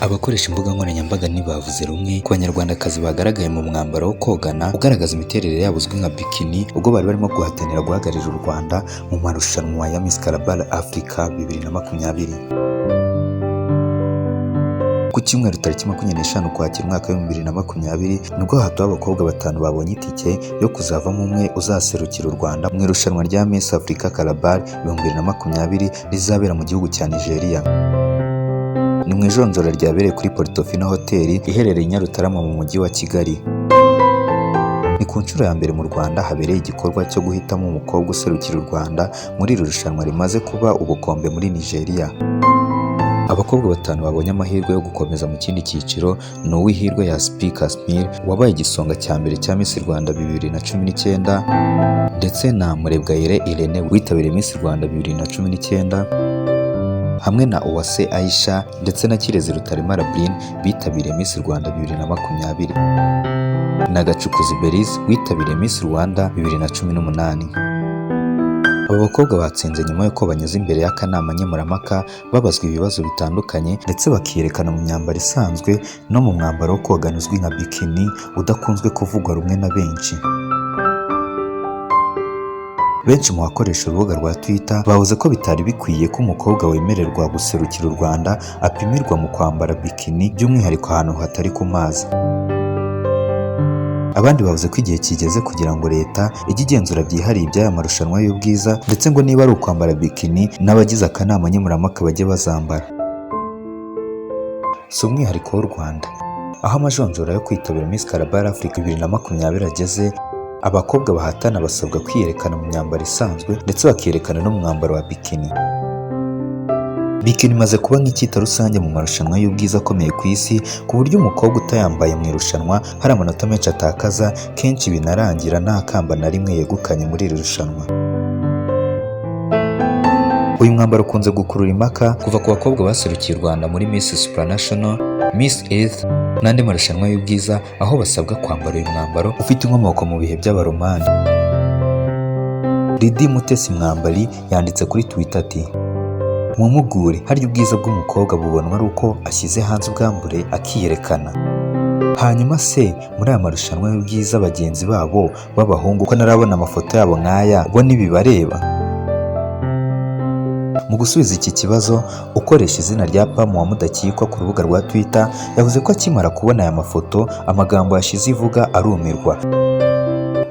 Abakoresha imbuga nkoranyambaga ntibavuze rumwe ku banyarwandakazi bagaragaye mu mwambaro wo kogana ugaragaza imiterere yabo uzwi nka bikini, ubwo bari barimo guhatanira guhagararira u Rwanda mu marushanwa ya Miss Calabar Africa 2020. Ku cyumweru tariki 25 Ukwakira umwaka wa 2020, nibwo hatowe abakobwa batanu babonye itike yo kuzavamo umwe uzaserukira u Rwanda mu irushanwa rya Miss Africa Calabar 2020 rizabera mu gihugu cya Nigeria. Ni mu ijonjora ryabereye kuri Portofino Hotel iherereye i Nyarutarama mu mujyi wa Kigali. Ni ku nshuro ya mbere mu Rwanda habereye igikorwa cyo guhitamo umukobwa userukira u Rwanda muri iri rushanwa rimaze kuba ubukombe muri Nigeria. Abakobwa batanu babonye amahirwe yo gukomeza mu kindi cyiciro ni Uwihirwe Yaspi Casimir wabaye igisonga cya mbere cya Miss Rwanda 2019, ndetse na Murebwayire Irene witabiriye Miss Rwanda 2019, hamwe na Uwase Aisha ndetse na Kirezi Rutaremara Brine bitabiriye Miss Rwanda 2020, na Gacukuzi Belize witabiriye Miss Rwanda 2018. Aba bakobwa batsinze nyuma y'uko banyuze imbere y'akanama nkemurampaka, babazwa ibibazo bitandukanye, ndetse bakiyerekana mu myambaro isanzwe no mu mwambaro wo kogana uzwi nka bikini udakunzwe kuvugwa rumwe na benshi. Benshi mu bakoresha urubuga rwa Twitter bavuze ko bitari bikwiye ko umukobwa wemererwa guserukira u Rwanda apimirwa mu kwambara bikini, by'umwihariko ahantu hatari ku mazi. Abandi bavuze ko igihe kigeze kugira ngo leta ijye igenzura byihariye iby'aya marushanwa y'ubwiza, ndetse ngo niba ari ukwambara bikini n'abagize akanama nkemurampaka bajye bazambara. Si umwihariko w'u Rwanda, aho amajonjora yo kwitabira Miss Calabar Africa 2020 ageze, abakobwa bahatana basabwa kwiyerekana mu myambaro isanzwe ndetse bakiyerekana no mu mwambaro wa bikini. Bikini imaze kuba nk'icyita rusange mu marushanwa y'ubwiza akomeye ku isi, ku buryo umukobwa utayambaye mu irushanwa hari amanota menshi atakaza, kenshi binarangira nta kamba na rimwe yegukanye muri iri rushanwa. Uyu mwambaro ukunze gukurura impaka kuva ku bakobwa baserukiye u Rwanda muri Miss Supranational, Miss Earth n'andi marushanwa y'ubwiza, aho basabwa kwambara uyu mwambaro ufite inkomoko mu bihe by'Abaromani. Lydie Mutesi Mwambari yanditse kuri Twitter ati: "Mumugure, harya ubwiza bw'umukobwa bubonwa ari uko ashyize hanze ubwambure akiyerekana? Hanyuma se muri aya marushanwa y'ubwiza bagenzi babo b'abahungu ko ntarabona amafoto yabo nk'aya, bo ntibibareba?" Mu gusubiza iki kibazo, ukoresha izina rya Pamu wa Mudakikwa ku rubuga rwa Twitter yavuze ko akimara kubona aya mafoto amagambo yashize ivuga, arumirwa.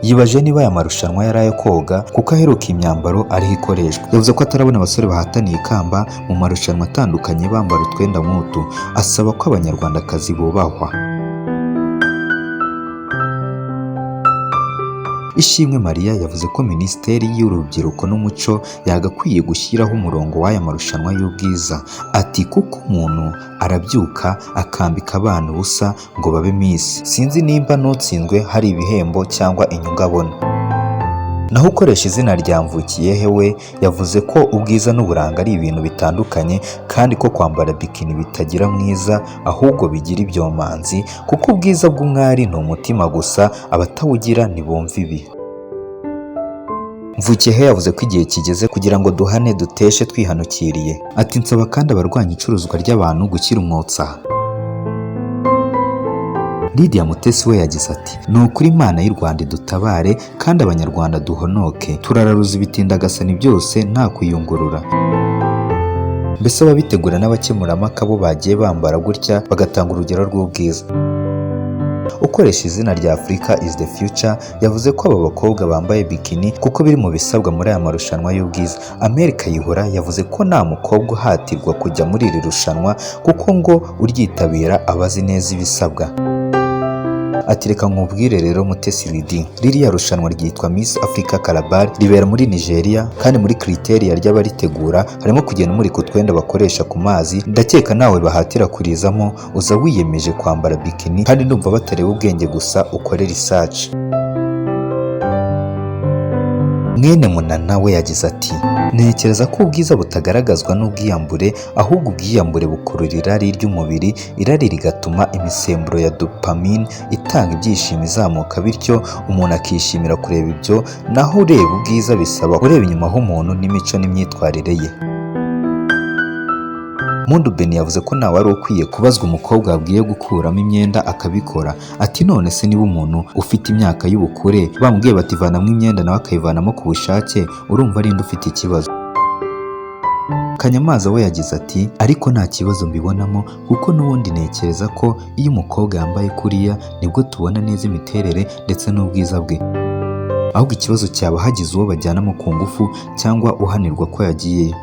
Yibaje niba aya marushanwa yari ayo koga, kuko aheruka iyi myambaro ariho ikoreshwa. Yavuze ko atarabona abasore bahataniye ikamba mu marushanwa atandukanye bambara utwenda nk'utu, asaba ko abanyarwandakazi bubahwa. Ishimwe Mariya yavuze ko Minisiteri y'Urubyiruko n'Umuco yagakwiye gushyiraho umurongo w'aya marushanwa y'ubwiza. Ati: "Kuko umuntu arabyuka akambika abana ubusa ngo babe Miss, sinzi nimba n'utsinzwe hari ibihembo cyangwa inyungu abona." Naho ukoresha izina rya Mvukiyehe we yavuze ko ubwiza n'uburanga ari ibintu bitandukanye, kandi ko kwambara bikini bitagira mwiza ahubwo bigira ibyomanzi, kuko ubwiza bw'umwari ni umutima gusa, abatawugira ntibumva ibi. Mvukiyehe yavuze ko igihe kigeze kugira ngo duhane duteshe twihanukiriye. Ati: "Nsaba kandi abarwanya icuruzwa ry'abantu gushyira umwotsi aha." Lydia Mutesi we yagize ati: "Ni ukuri Imana y'u Rwanda idutabare kandi abanyarwanda duhonoke, turararuza ibitindagasani byose nta kuyungurura. Mbese ababitegura n'abakemurampaka bo bagiye bambara gutya bagatanga urugero rw'ubwiza?" Ukoresha izina rya Africa is the future yavuze ko aba bakobwa bambaye bikini kuko biri mu bisabwa muri aya marushanwa y'ubwiza. Amel Kayihura yavuze ko nta mukobwa uhatirwa kujya muri iri rushanwa, kuko ngo uryitabira aba azi neza ibisabwa. Ati: "Reka nkubwire rero Mutesi Lydie, ririya rushanwa ryitwa Miss Africa Calabar, ribera muri Nigeria, kandi muri criteria ry'abaritegura harimo kugenda umurika utwenda bakoresha ku mazi. Ndakeka nawe bahatira kurizamo, uza wiyemeje kwambara bikini, kandi ndumva batareba ubwenge gusa, ukore research." Mwene Munana we yagize ati: "Ntekereza ko ubwiza butagaragazwa n'ubwiyambure, ahubwo ubwiyambure bukurura irari ry'umubiri, irari rigatuma imisemburo ya dopamine itanga ibyishimo izamuka, bityo umuntu akishimira kureba ibyo. Naho ureba ubwiza bisaba ureba inyuma h'umuntu n'imico n'imyitwarire ye." Mundu Beni yavuze ko ntawe wari ukwiye kubazwa umukobwa wabwiye gukuramo imyenda akabikora. Ati none se niba umuntu ufite imyaka y'ubukure bamubwiye bati vanamo imyenda nawe akayivanamo ku bushake, urumva ari nde ufite ikibazo? Kanyamaza we yagize ati ariko nta kibazo mbibonamo kuko n'ubundi ntekereza ko iyo umukobwa yambaye kuriya nibwo tubona neza imiterere ndetse n'ubwiza bwe, ahubwo ikibazo cyaba hagize uwo bajyanamo ku ngufu cyangwa uhanirwa ko yagiyeyo.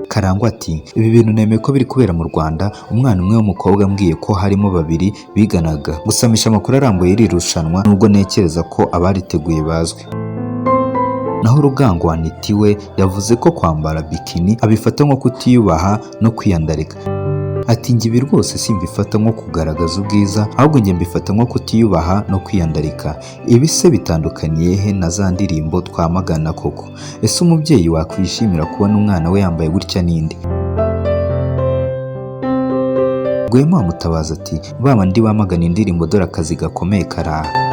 Karangwa ati ibi bintu nemeye ko biri kubera mu Rwanda, umwana umwe w'umukobwa ambwiye ko harimo babiri biganaga. Gusamisha amakuru arambuye y'iri rushanwa nubwo ntekereza ko abariteguye bazwi. Naho Rugango Anity we yavuze ko kwambara bikini abifata nko kutiyubaha no kwiyandarika. Ati njye ibi rwose simbifata nko kugaragaza ubwiza, ahubwo njye mbifata nko kutiyubaha no kwiyandarika. Ibi se bitandukaniye he na za ndirimbo twamagana koko? Ese umubyeyi wakwishimira kubona umwana we yambaye gutya ninde? Rwema Mutabazi ati ba bandi bamagana indirimbo dore akazi gakomeye karaha.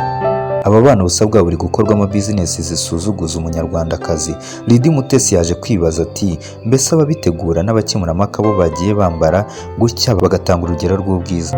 Aba bana ubusa bwabo buri gukorwamo bizinesi zisuzuguza umunyarwandakazi. Lydie Mutesi yaje kwibaza ati mbese ababitegura n'abakemurampaka bo bagiye bambara gutya bagatanga urugero rw'ubwiza.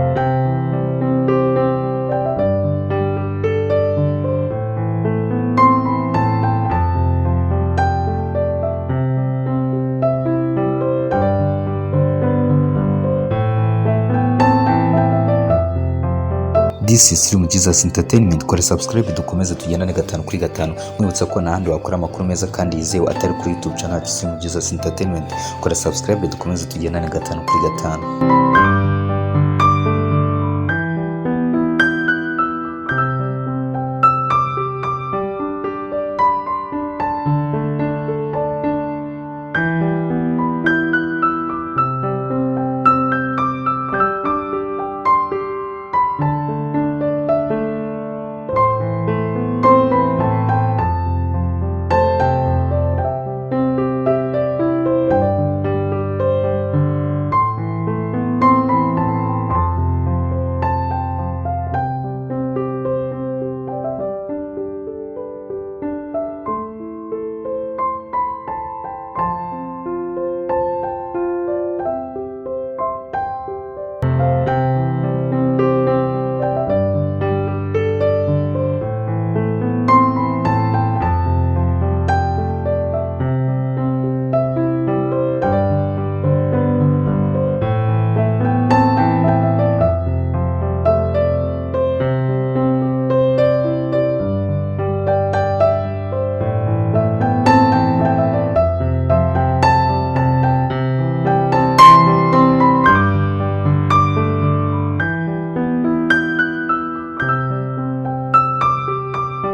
This is Slim Jesus Entertainment. Kora subscribe dukomeze tugendane gatanu kuri gatanu. Mwibutsa ko nta handi wakora amakuru meza kandi yizewe atari kuri YouTube channel yacu Slim Jesus Entertainment. Kora subscribe dukomeze tugendane gatanu kuri gatanu.